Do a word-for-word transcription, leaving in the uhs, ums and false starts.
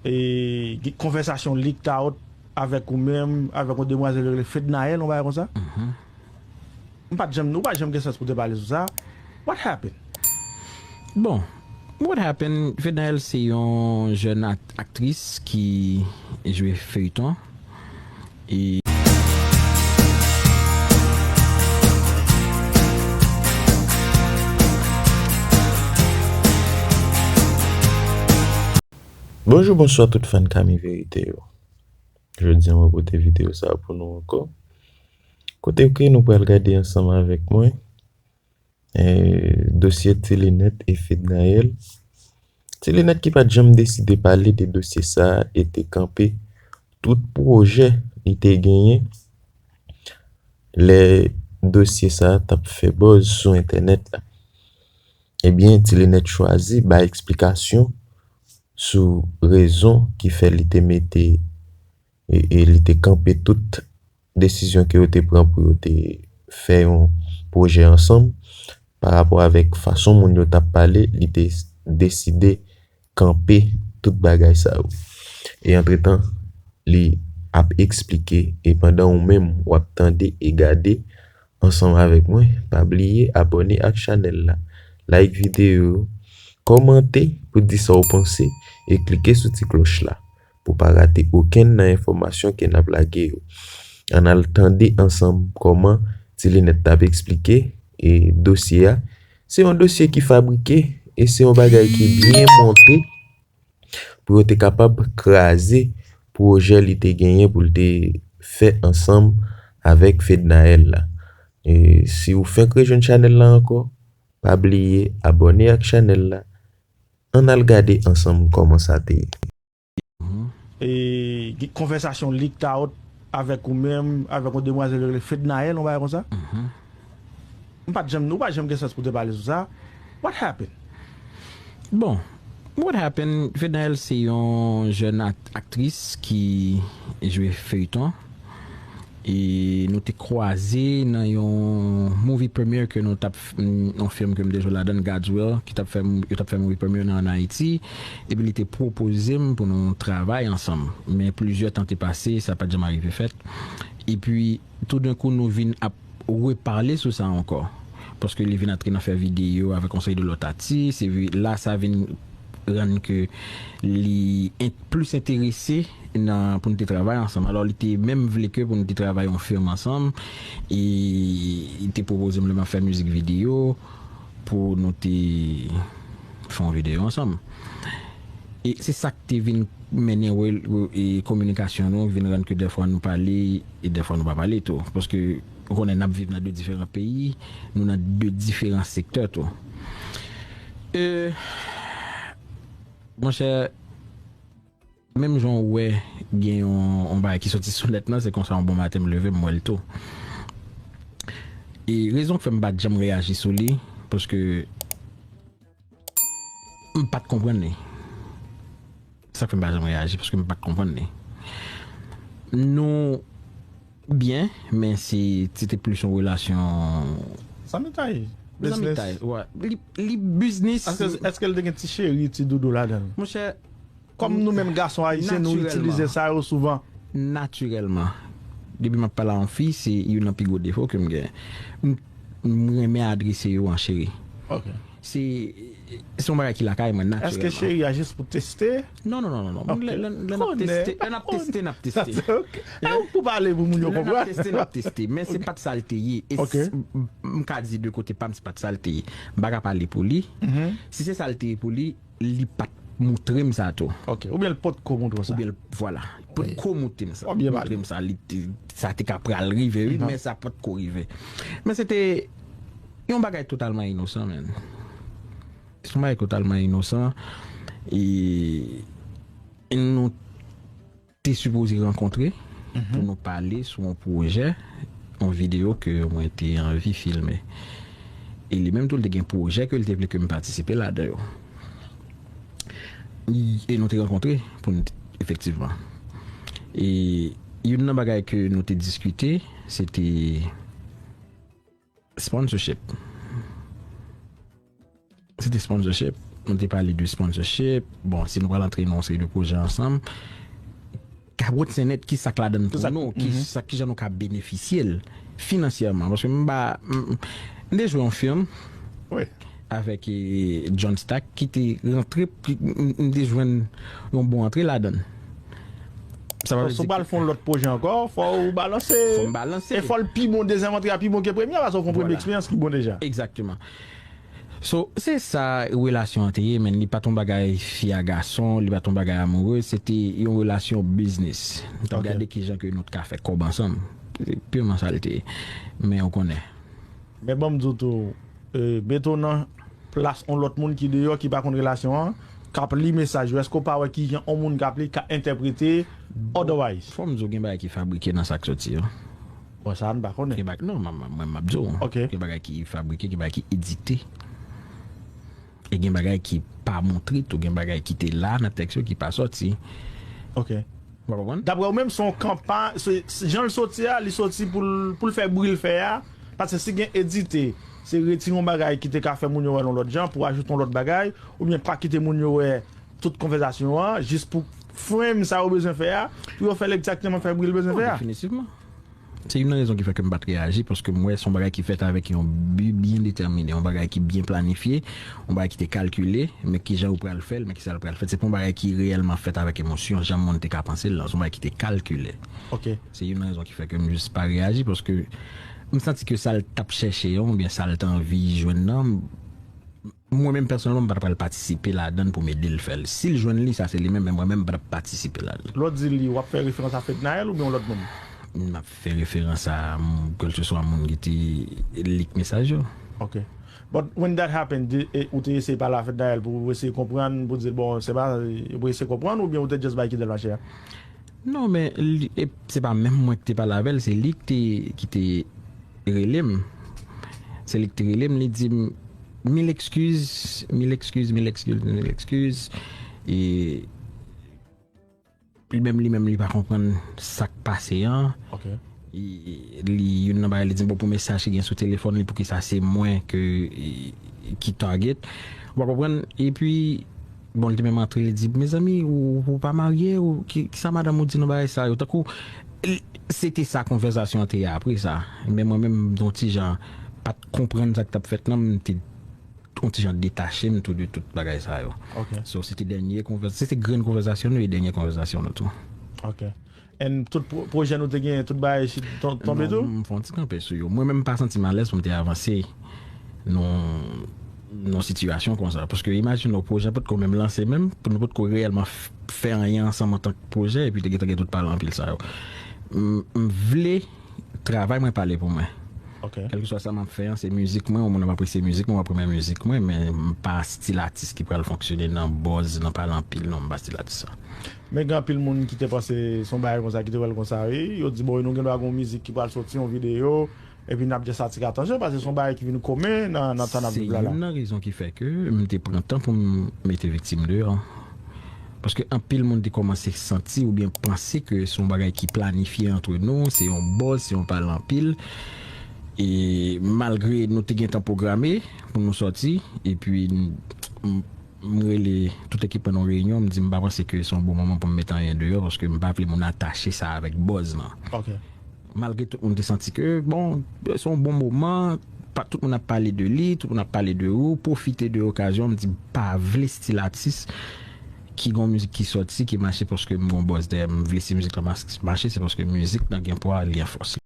E, gen konvèsasyon leaked out avèk ou menm, avèk yon demwazèl yo rele Fednaelle, yon bagay konsa. M pa t janm, ou pa t janm gen sans pou te pale sou sa. What happened? Bon, what happened? Fednaelle se yon jèn aktris ki jwe feyton. E Bonjou, bonswa tout fan Kami Verite yo. Jodi a mwen pote videyo sa pou nou ankò. Kote ke nou pral gade ansanm avèk mwen dosye Ti Linèt e Fednaelle. Ti Linèt ki pa t janm deside pale de dosye sa a e te kanpe tout pwojè li te genyen lè dosye sa a t ap fè buzz sou entènèt la. Ebyen, Ti Linèt chwazi bay eksplikasyon sou rezon ki fè li te mete e, e li te kanpe tout desizyon ke yo te pran pou yo te fè yon pwojè ansanm pa rapò avèk fason moun yo t ap pale, li te deside kanpe tout bagay sa yo. E antretan, li ap eksplike e pandan ou menm w ap tande e gade ansanm avèk mwen, pa bliye abòne ak chanèl la, like videyo yo, kòmante pou di sa w panse e klike sou ti klòch la pou pa rate okenn nan enfòmasyon ke n ap lage yo. Ann al tande ansanm kòman Ti Linèt t ap eksplike e dosye a. Se yon dosye ki fabrike e se yon bagay ki byen monte pou yo te kapab kraze pwojè li te genyen pou l te fè ansanm avèk Fednaelle la. E si w fenk rejwenn chanèl la ankò, pa bliye abòne ak chanèl la. Ann al gade ansanm kòman sa te ye. E, gen konvèsasyon leaked out avèk ou menm, avèk yon demwazèl yo rele Fednaelle, yon bagay konsa. M pa t janm, ou pa t janm gen sans pou te pale sou sa. What happened? Bon, what happened? Fednaelle se yon jèn aktris ki jwe feyton. E nou te kwaze nan yon movie premiere ke nou t ap, yon fim ke m te jwe ladan, God's Will, ki t ap fè, yo t ap fè movie premiere nan an Ayiti. Epi li te pwopoze m pou nou travay ansanm. Men plizyè tan te pase, sa pa t janm arive fèt. Epi, toudenkou, nou vin ap repale sou sa ankò. Paske li vin antre nan fè videyo avèk yon seri de lòt atis, epi la sa vin rann ke li plis enterese nan pou n te travay ansanm. Alò, li te menm vle ke pou n te travay yon fim ansanm, e li te pwopoze m lè m ap fè mizik videyo pou nou te fè yon videyo ansanm. E se sa k te vin mennen e kominikasyon nou vin rann ke dèfwa nou pale e dèfwa nou pa pale tou. Paske ou konnen n ap viv nan de diferan peyi, nou nan de diferan sektè tou. E, monchè, menm jan w wè gen yon, yon bagay ki soti sou nèt lan, se konsa yon bon maten m leve m wè l tou. E rezon k fè m pa t janm reyaji sou li, paske m pa t konprann li. Sa k fè m pa janm reyaji, paske m pa t konprann li. Nou byen, men se, se te plis yon relasyon. Sa nou ta ye? Sa nou ta ye? Li, li biznis. Èske, èske l te gen ti cheri, ti doudou ladan l? Monchè, kòm nou menm gason ayisyen, nou itilize sa yo souvan. Natirèlman. Depi m ap pale a yon fi, se youn nan pi gwo defo ke m gen. M, m renmen adrese yo an cheri. Ok. Se, se yon bagay ki lakay mwen natirèlman. Èske cheri a jis pou teste? Non, non, non, non, non. Lè, lè, lè n ap teste, lè n ap teste, n ap teste. Ok. E ou pou pale pou moun yo konprann. Lè n ap teste, n ap teste. Men se pa t sa l te ye. E m, m ka di de kote pa m, se pa t sa l te ye. M pa ka pale pou li. Si se sa l te ye pou li, li pa t moutre m sa tou. Ok. Oubyen l potko moutre w sa. Oubyen l, vwala. Potko moutre m sa. Moutre m sa, li te, sa te ka pral rive, wi, men sa potko rive. Men se te yon bagay totalman inosan, menn. Se yon bagay totalman inosan. E, e nou te sipoze rankontre pou nou pale sou yon pwojè, yon videyo ke mwen te anvi filme. E li menm tou, li te gen pwojè ke li te vle ke m patisipe ladan yo. E nou te rankontre pou n, efektivman. E youn nan bagay ke nou te diskite, se te sponsorship. Se te sponsorship. Nou te pale de sponsorship. Bon, si nou pral antre nan yon seri de pwojè ansanm, ka wòt se nèt ki sa k ladan l pou nou, ki sa, kijan nou ka benefisye l finansyèman. Paske m pa, m, m te jwe yon fim avèk eh, John Stack ki te rantre, ki, m, m te jwenn yon bon antre ladan l. Sa pa vle di. Si w pral fè yon lòt pwojè ankò, fò w balanse. Fò m balanse. E fò l pi bon, dezyèm antre a pi bon ke premye a, paske w fè yon premye eksperyans ki bon deja. Egzakteman. So, se sa relasyon an te ye, men li pa t yon bagay fi a gason, li pa t yon bagay amoure, se te yon relasyon biznis. Nou t ap gade kijan ke nou t ka fè kòb ansanm. Se piman sa l te ye. Men ou konnen. Men ban m di w tou, eh, mete w nan plas yon lòt moun ki deyò, ki pa konn relasyon an, k ap li mesaj yo. Èske w pa wè kijan yon moun k ap li ka entèprete otherwise? Fò m di w gen bagay ki fabrike nan sa k soti yo. Bon, sa a n pa konnen. Gen bagay, non, mwen, mwen, mwen m ap di w. Ok. Gen bagay ki fabrike, gen bagay ki edite. E gen bagay ki pa montre tou, gen bagay ki te la nan tèks yo ki pa sòti. Ok. Ou pa konprann? Daprè ou menm, se yon kanpay, se, se jan l soti a, li soti pou l, pou l fè bri l fè a. Paske si gen edite, se retire yon bagay ki te ka fè moun yo wè l yon lòt jan, pou ajoute yon lòt bagay, oubyen pa kite moun yo wè tout konvèsasyon an, jis pou frame sa yo bezwen fè a, pou yo fè l egzakteman fè bri l bezwen fè a. Definitivman. Se youn nan rezon ki fè ke m pa t reyaji, paske m wè se yon bagay ki fèt avèk yon bi byen detèmine, yon bagay ki byen planifye, yon bagay ki te kalkile, men kijan ou pral fè l, men kisa l pral fèt. Se pa yon bagay ki reyèlman fèt avèk emosyon, jan moun te ka panse l lan. Se yon bagay ki te kalkile. Ok. Se youn nan rezon ki fè ke m jis pa reyaji, paske m santi ke sa l t ap chèche an, oubyen sa l te anvi jwenn nan, mwen menm pèsonèlman, m pa t pral patisipe ladan l pou m ede l fè l. Si l jwenn li, sa se li menm, men mwen menm, m pa t ap patisipe ladan l. Lè w di li, w ap fè referans a Fednaelle oubyen yon lòt moun? M ap fè referans a, m, kèlkeswa moun ki te lik mesaj yo. Ok. But when that happened, di, e, ou te eseye pale a Fednaelle pou eseye konprann, pou di l, bon, se pa, pou eseye konprann, oubyen ou te just bay kite l mache a? Non, men li, e, se pa menm mwen ki te pale avè l, se li ki te, ki te rele m. Se li ki te rele m, li di m, mil ekskiz, mil ekskiz, mil ekskiz, mil ekskiz. E li menm, li menm, li pa konprann sa k pase an. Ok. E, li, youn nan bagay, li di m, bon, pou mesaj ki gen sou telefòn li, poukisa se mwen ke, e, ki target. Ou pa konprann? Epi, bon, li te menm antre, li di, mezanmi, ou, ou pa marye, ou, ki, ki sa madanm ou di nan bagay sa yo? Tankou, li, se te sa konvèsasyon an te ye apre sa. Men mwen menm, m te yon ti jan, pa t konprann sa k t ap fèt nan, m te yon ti jan detache m tou de tout bagay sa yo. Ok. So, se te dènye konvè-, se te grenn konvèsasyon nou e dènye konvèsasyon nou tou. Ok. And tout pwo-, pwojè nou te genyen, tout bagay tonbe tou? Non, m fè yon ti kanpe sou yo. Mwen menm, m pa santi m alèz pou m te avanse nan, nan sitiyasyon konsa. Paske imajine w, pwojè potko menm lanse menm, pou nou potko reyèlman f-, fè anyen ansanm antank pwojè, epi te gentan gen tout pale anpil sa yo. M, m vle travay mwen pale pou mwen. Ok. Kèlkeswa sa m ap fè an, se mizik mwen, yon moun ap apresye mizik mwen, w ap renmen mizik mwen, men m pa stil atis ki pral fonksyone nan buzz, nan pale anpil, non, m pa stil atis sa. Men gen anpil moun ki te panse se yon bagay konsa, ki te wè l konsa, wi. Yo di, bon, nou gen dwa gen yon mizik ki pral soti, yon videyo, epi n ap just atire atansyon, paske se yon bagay ki vin komen nan, nan tan n ap viv la, la. Se youn nan rezon ki fè ke m te pran tan pou m mete Viktim deyò. Paske anpil moun te kòmanse santi oubyen panse ke se yon bagay ki planifye antre nou, se yon buzz, se yon pale anpil. E malgre nou te gentan pwograme pou nou sòti, epi m, m, m rele tout ekip mwen nan yon reyinyon, m di m pa panse ke se yon bon moman pou m mete anyen deyò, paske m pa vle moun atache sa avèk buzz lan. Ok. Malgre tout moun te santi ke, bon, se yon bon moman, pa, tout moun ap pale de li, tout moun ap pale de ou, pwofite de okazyon, m di m pa vle stil atis ki gon mizik ki sòti, ki mache paske m gon buzz dèyè m. M vle si mizik la mas-, mache, se paske mizik lan gen pwa, li gen fòs.